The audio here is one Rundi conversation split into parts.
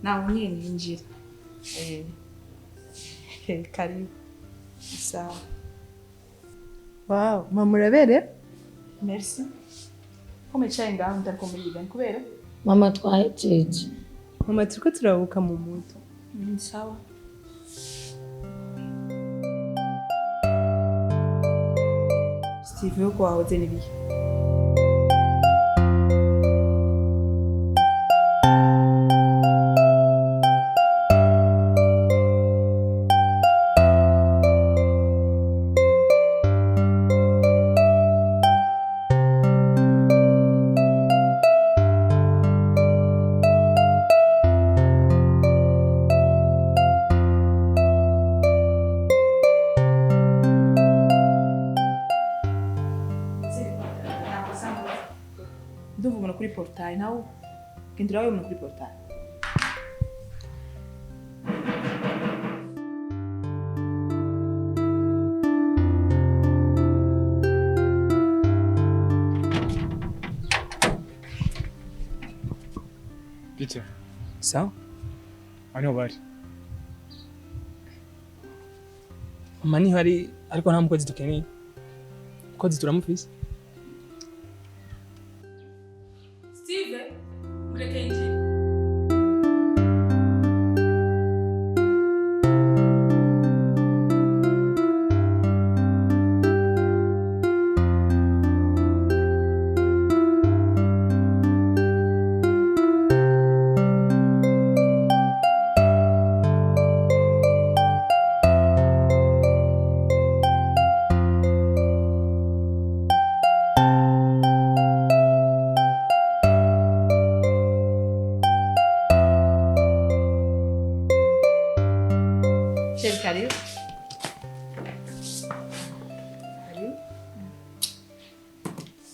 Nawe nyene yinjira. Karibu. Sawa. Wow, mama urabere? Merci. Ko mwicaye ngaho mutariko muriga ni kubera? Mama twahejeje. Mama turiko turabuka mu mutwe. Sawa. Steve, uko wahoze n'ibihe? Ndumva umuntu kuri portail nawe genda urabe umuntu kuri portail. Bite? Sawa? Aho niho bari. Mama niho ari, ariko nta mukozi dukeneye. Umukozi turamufise. Steve, mureke yinjire. Chef, karibu. Karibu.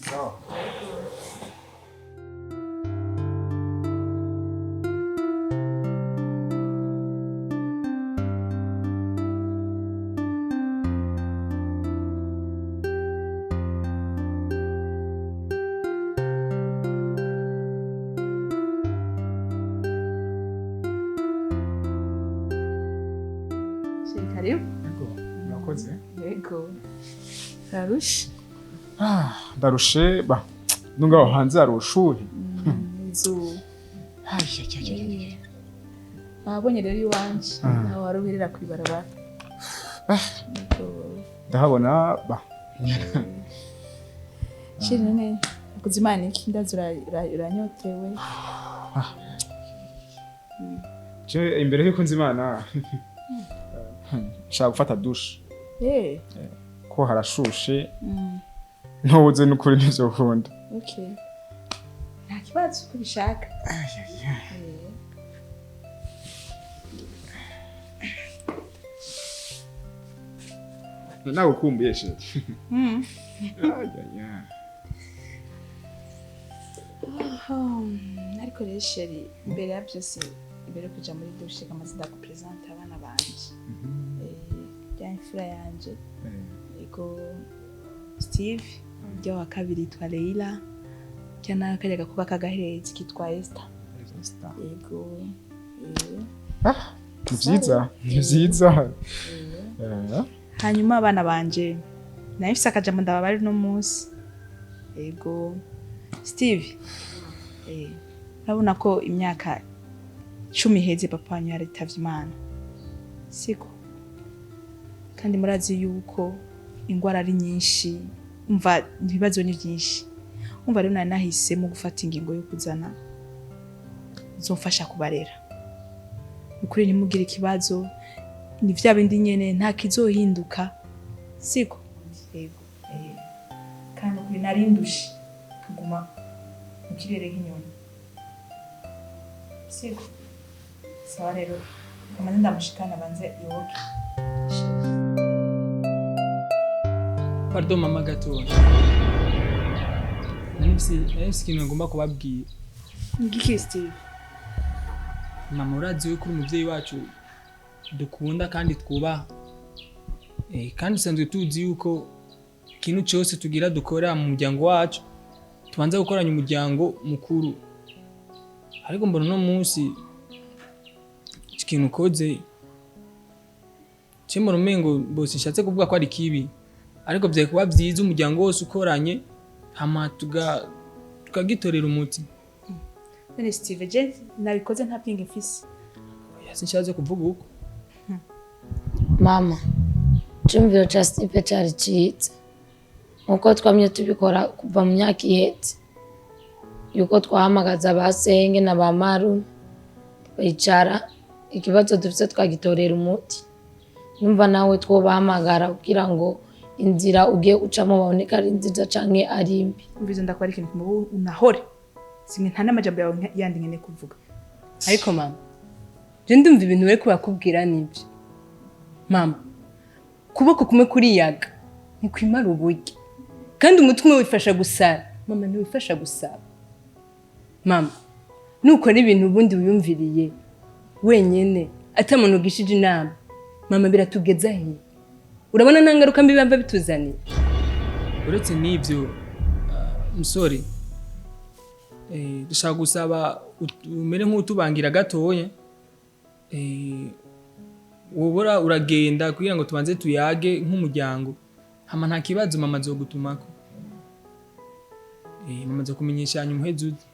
Sawa. Chef, karibu. Yego, murakoze. Yego. Urarushe? Ah, ndarushe ba. Nunga aho hanze hari ubushuhe. Izuba. Ay, ay, ay, ay, ay. Wabonye rero iwanje aho wari uherera kw'ibarabara. Yego. Ndahabona ba. Shiri none wakoze Imana iki? Ndazi uranyotewe. Je imbere yuko nzi Imana. Nshaka gufata douche. Ko harashushe. Ntubuze n'ukuri nivyo ukunda. Okay. Nta kibazo uko ubishaka. Nagukumbuye shit. Ay, ay, ay. Ariko rero sheri, imbere ya byose, imbere yo kuja muri douche kamaze ndakupresente abana banje. Rya imfura yanje. Yego Steve, rya wa kabiri yitwa Leila, rya nawe karya gakobwa k'agaherezi kitwa Esther. Esther. Yego. Ni vyiza, ni vyiza. Hanyuma abana banje nayo mfise akajambo ndababari uno munsi. Yego Steve, urabona ko imyaka 10 iheze papa wanyu yaritavye Imana, siko? Kandi murazi yuko ingwara ari nyinshi, umva ibibazo ni byinshi. Umva rero nari nahisemo gufata ingingo yo kuzana uzomfasha kubarera. Ukuri ntimugire ikibazo, ni vya bindi nyene nta kizohinduka, siko? Yego. Kandi ukuri narindushe kuguma mu kirere nk'inyoni, siko? Sawa rero, kamaze ndamushikana banze yoge. Pardon mama gatoya. Nari ikintu ngomba kubabwira. Ngiki Steve? Mama urazi yuko uri umuvyeyi wacu dukunda kandi twubaha. Kandi usanzwe tuzi yuko ikintu cyose tugira dukora mu muryango wacu tubanza gukoranya umuryango mukuru. Ariko mbona uno munsi Ikintu ukoze cyo mu rumengo bose nshatse kuvuga ko ari kibi, ariko byari kuba byiza umuryango wose ukoranye hama tukagitorera umuti. None Steve, je nabikoze nta bwenge mfise. Oya, sinshatse kuvuga uko. Mama, iciyumviro ca Steve cari ciza, nkuko twamye tubikora kuva mu myaka iheze, yuko twahamagaza ba senge na ba marume twicara ikibazo dufise twagitorera umuti. Numva nawe twobahamagara kugira ngo inzira ugiye gucamo babone ko ari nziza canke ari mbi. Umvize ndakora ikintu kimwe, wowe unahore simwe nta n'amajambo yawe yandi nkeneye kuvuga. Ariko mama, je ndumva ibintu bariko bakubwira nibyo. Mama, kuboko kumwe kuriyaga ntikwimara uburyo, kandi umutwe umwe wifasha gusara. Mama, ntiwifasha gusara. Mama, nukora ibintu ubundi wiyumviriye wenyene ata muntu ugishije inama, mama biratugeza he? Urabona nta ngaruka mbi bamba bituzaniye? Uretse n'ibyo, musore, dushaka gusaba umere nk'utubangira gatoya, wobora uragenda kugira ngo tubanze tuyage nk'umuryango, hama nta kibazo mama azogutumako. Mama azokumenyesha hanyuma uheze uze.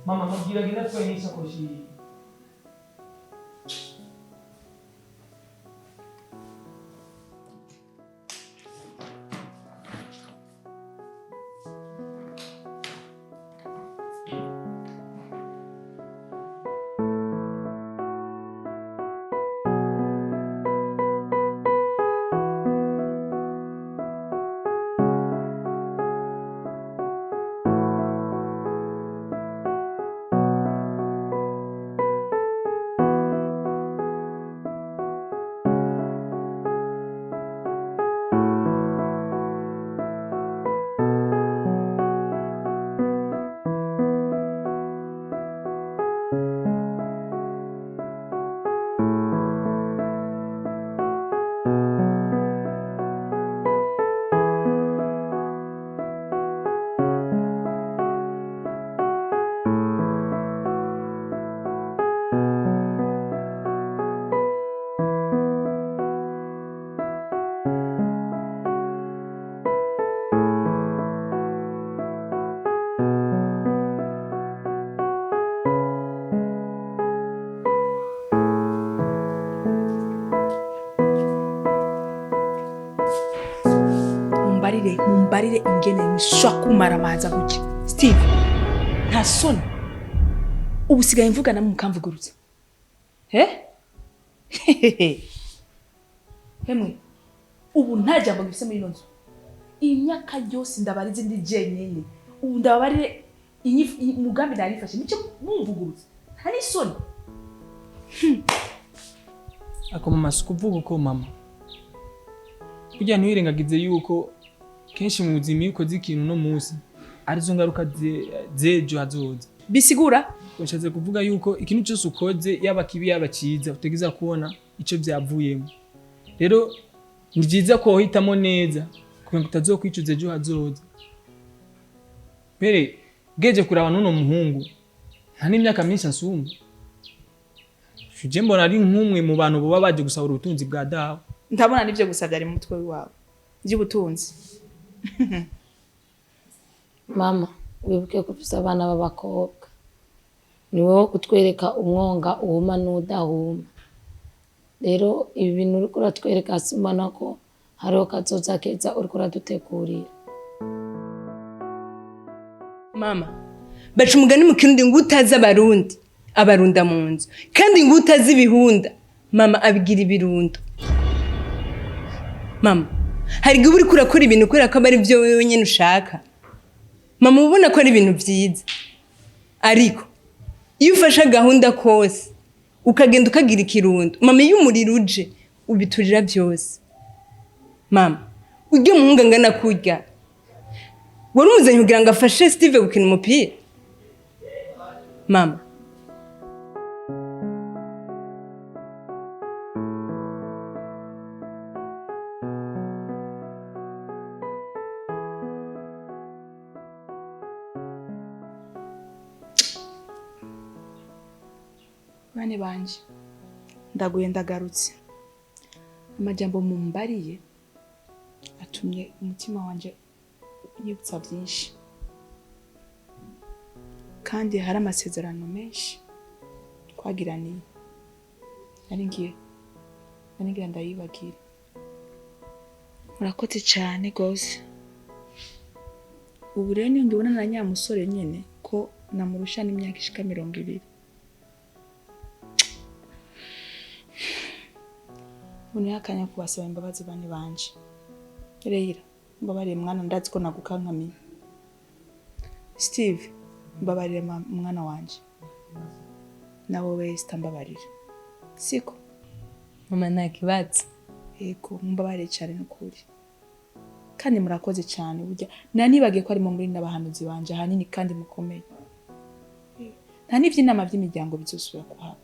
Mama, mubwira agenda atwaye n'isakoshi. Mumbarire ingene mishwa kumara amazi gutya. Steve, nta soni. Ubu sigaye mvuga namwe mukamvugurutsa. He? Hemwe, ubu nta jambo ngifise muri ino nzu. Imyaka yose ndabarize ndi jenyine. Ubu ndababarire umugambi narifashe nico mumvugurutsa. Nta n'isoni. Ako mama, sikuvuga uko mama. Burya ntiwirengagize yuko kenshi mu buzima iyo ukoze ikintu no munsi arizo ngaruka z'ejo hazoza. Bisigura? Ushatse kuvuga yuko ikintu cyose ukoze yaba kibi yaba cyiza utegereza kubona icyo byavuyemo. Rero ni byiza ko uhitamo neza kugira ngo utazokwicuza ejo hazoza. Mbere bweje kuraba n'uno muhungu nta n'imyaka myinshi asumba. Je mbona ari nk'umwe mu bantu boba baje gusahura ubutunzi bwa dawe. Ndabona nivyo gusa byari mu mutwe wawe by'ubutunzi. Mama, wibuke ko ufise abana b'abakobwa, ni wowe kutwereka umwonga uhuma n'udahuma. Rero ibi bintu uriko uratwereka simbona ko hariho kazoza keza uriko uradutegurira. Mama, baca umugani mu Kirundi ngo utazi abarundi abarunda mu nzu, kandi ngo utazi ibihunda mama abigira ibirundo. Mama, hari igihe uriko urakora ibintu kubera ko aba ari byo wewe nyene ushaka. Mama, ubona ko ari ibintu vyiza, ariko iyo ufashe gahunda kose Ukagenda ukagira ikirundo. Mama, iyo umuriro uje ubiturira byose. Mama, ujye muhungu angana kurya. Wari umuzanye kugira ngo afashe Steve gukina umupira. Mama, Bane banje, ndaguye ndagarutse. Amajambo mumbariye atumye umutima wanje unyibutsa byinshi, kandi hari amasezerano menshi twagiraniye nari ngiye ndayibagira. Murakoze cyane rwose. Ubu rero niyo ngibona na nyamusore nyene ko namurusha n'imyaka ishika 20. Ubu akanya kubasaba imbabazi bane banje. Reyira, mbabarire mwana, ndazi ko nagukankamiye. Steve, mbabarire mwana wanje. Nawe wese mbabarire. Siko? Mama, nta kibazo. Yego, mbabarire cyane n'ukuri. Kandi murakoze cyane burya. Nanibagiye ko arimo muri n'abahanuzi banje ahanini kandi mukomeye. Nta n'ivy'inama by'imiryango bizosubira kuhaba.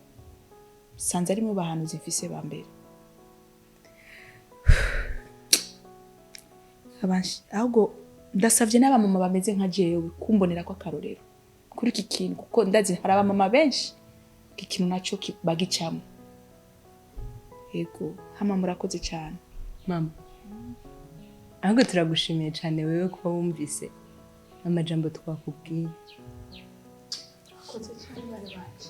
Sanze arimo bahanuzi mfise ba mbere. Ahubwo ndasavye n'abamama bameze nka jewe kumbonera ko akarorero kuri iki kintu, kuko ndazi hari abamama benshi iki kintu naco bagicamo. Yego, hama murakoze cyane. Mama, ahubwo turagushimiye cyane wewe kuba wumvise amajambo twakubwiye. Murakoze cyane bana banje.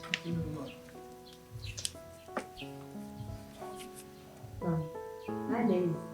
Mama,